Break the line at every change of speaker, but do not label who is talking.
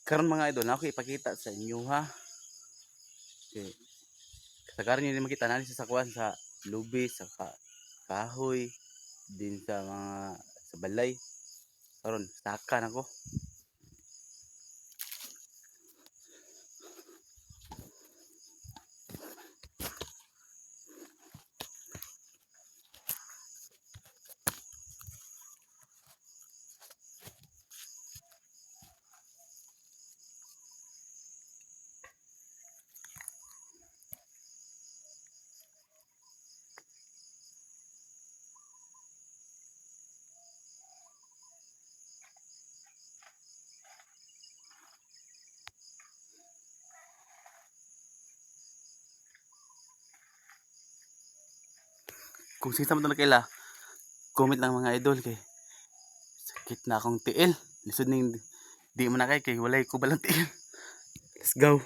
Karon, mga idol, na ako ipakita sa inyo, ha. Okay. Kasagaran nyo din makita na sa kuan, sa lubi, sa kahoy, din sa mga sa balay. Karon, saka na ko. Kung sinsa man to nakaila, comment lang, mga idol, kay sakit na akong tiil. Lisod ning di man na kay walay ko balang tiil. Let's go.